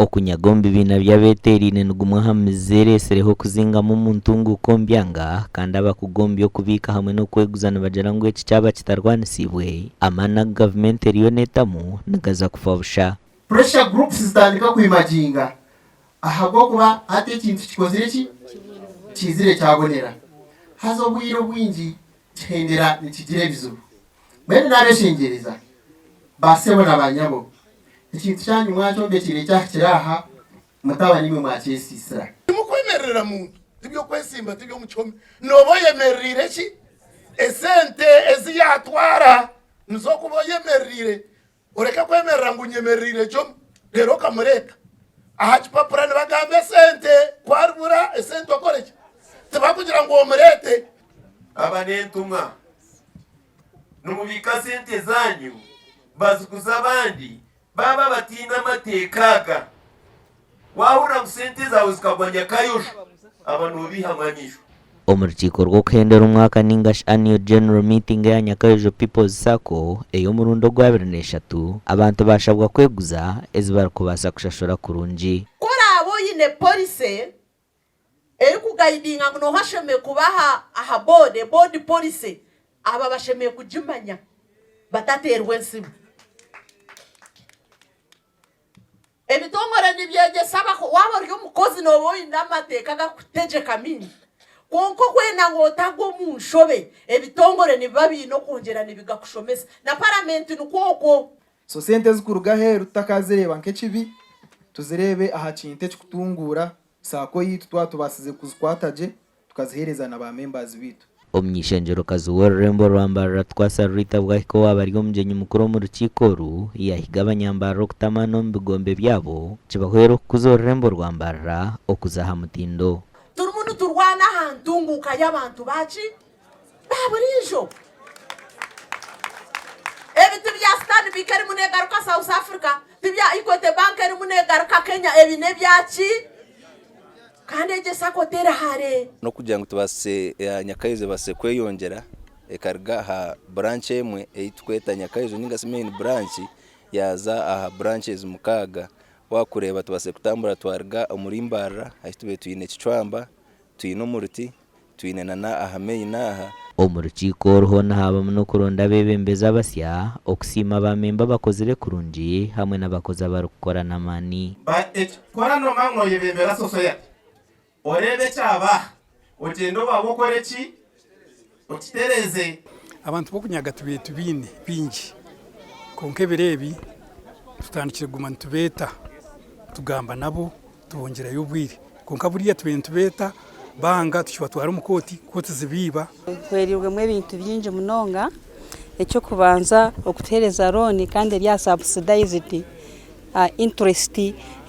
Okunyaga omu bibiina by'abeeteeraine ni gumwe aha mizi ereetsireho okuzingamu omu ntunguuka omu byanga kandi abakugu omu by'okubiika hamwe n'okweguza nibagira ngu eki kyaba kitarwanisiibwe, amaani agu gavumenti eriyo neetamu nigaza kufa busha. Pressure groups zitandika kwimaginga ahabw'okuba hati ekintu kikozire ki? Kiizire kyabonera. Haza obwire obwingi kihendera nikigira ebizibu. Mbwenu naabeshengyereza, baasebo na baanyabo, ekintu kyanyu mwakyombekyeire kyahikire aha, mutaba niimwe mwakyesiisira. Timukwemererera muntu, tiby'okwesimba, tiby'omu kihome. Nooba oyemerereire ki? Esente ezi yaatwara nizo okuba oyemerereire. Oreke kwemerera ngu nyemerereire Jomo, reero okamureeta. Aha kipapura nibagamba esente, ku aribura esente okore ki? Tibakugira ngu omureete. Aba n'entumwa. Nimubiika sente zaanyu baziguza abandi baaba bataine amateeka aga. Waahurira ngu sente zaawe zikagwa nyakayojo, aba noobeihamu amaisho. Omu rukiiko rw'okuhendera omwaka ninga shi Annual General Meeting eya Nyakayojo People's Sacco ey'omurundi ogw'abirineshatu, abantu baashabwa kweguza ezi barikubaasa kushashura kurungi. Ku oraabe oine policy erikugayidinga ngu nooha ashemereire kuba aha board, a board policy, aba bashemereire kugimanya batateerwa entsibo. Ebitongore nibyegyesa abako, waaba ori omukozi nooba oine amateeka agarikutegyeka maingi. Kwonka okwenda ngu otagwa omu nshobe, ebitongore nibiba biine okwongyera nibigakushomesa. Na paramenti nikwo okwo. So sente ezikuruga aheeru tutakazireeba nk'ekibi, tuzireebe aha kintu ekikutunguura saako yaitu twaba tubaasize kuzikwata gye tukaziheereza na ba members baitu. Omuny'eishengyerokazi w'orurembo rwa Mbarara Twasa Rita Bwahika owaaba ari omugyenyi mukuru omu rukiiko oru, yaahiga abanyambarara okuta amaani omu bigombe byabo kibahwere okukuza orurembo rwa Mbarara okuza aha mutindo. Turimu niturwana aha ntunguuka y'abantu baaki? Ba buriijo. Ebi ti bya Stanbic erimu negaruka South Africa, ti bya Equity Bank erimu negaruka Kenya, ebi n'ebyaki? Kandi egyo sacco teri hare. N'okugira ngu tubaasise Nyakaizo ebaasise kweyongyera ekaruga aha branch emwe ei turikweta Nyakaizo ninga shi main branch yaaza aha branches mukaaga. Waakureeba tubaasire kutambura twaruga omuri Mbarara ahu tubaire twine Kicwamba, twine Omuruti, twine na aha main aha. Omu rukiiko oru hoona haabamu n'okuronda abeebembezi abasya, okusiima baamemba abakozire kurungi hamwe n'abakozi abarikukora n'amaani. Ba eki kora nomanya ngu noyebembera society oreebe ekyaba aha ogyende obabe okore ki okitereeze. Abantu b'okunyaga tubaire tubaine baingi kwonka ebiro ebi tutandikire kuguma nitubeeta tugamba nabo tubongyerayo obwire. Kwonka buriya tubaire nitubeeta banga tukibatwara omu kooti, kooti zibiiba. Mpwereirwemu ebintu bingi munonga. Eky'okubanza okutuheereza looni kandi eri aha subsidized interest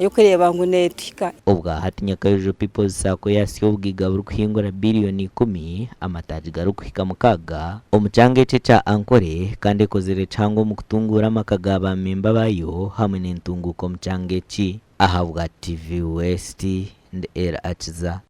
ey'okureeba ngu neetuhika. Obwa hati Nyakaijo People's Sacco yaatsya obugaiga burikuhingura biiriyoni ikumi, amataagi garikuhika mukaaga, omu kyanga eki ekya Ankole kandi ekozire kihango omu kutunguura amaka ga baamemba baayo hamwe n'entunguuka omu kyanga eki. Ahabwa TV West, ndi Ella Akiza.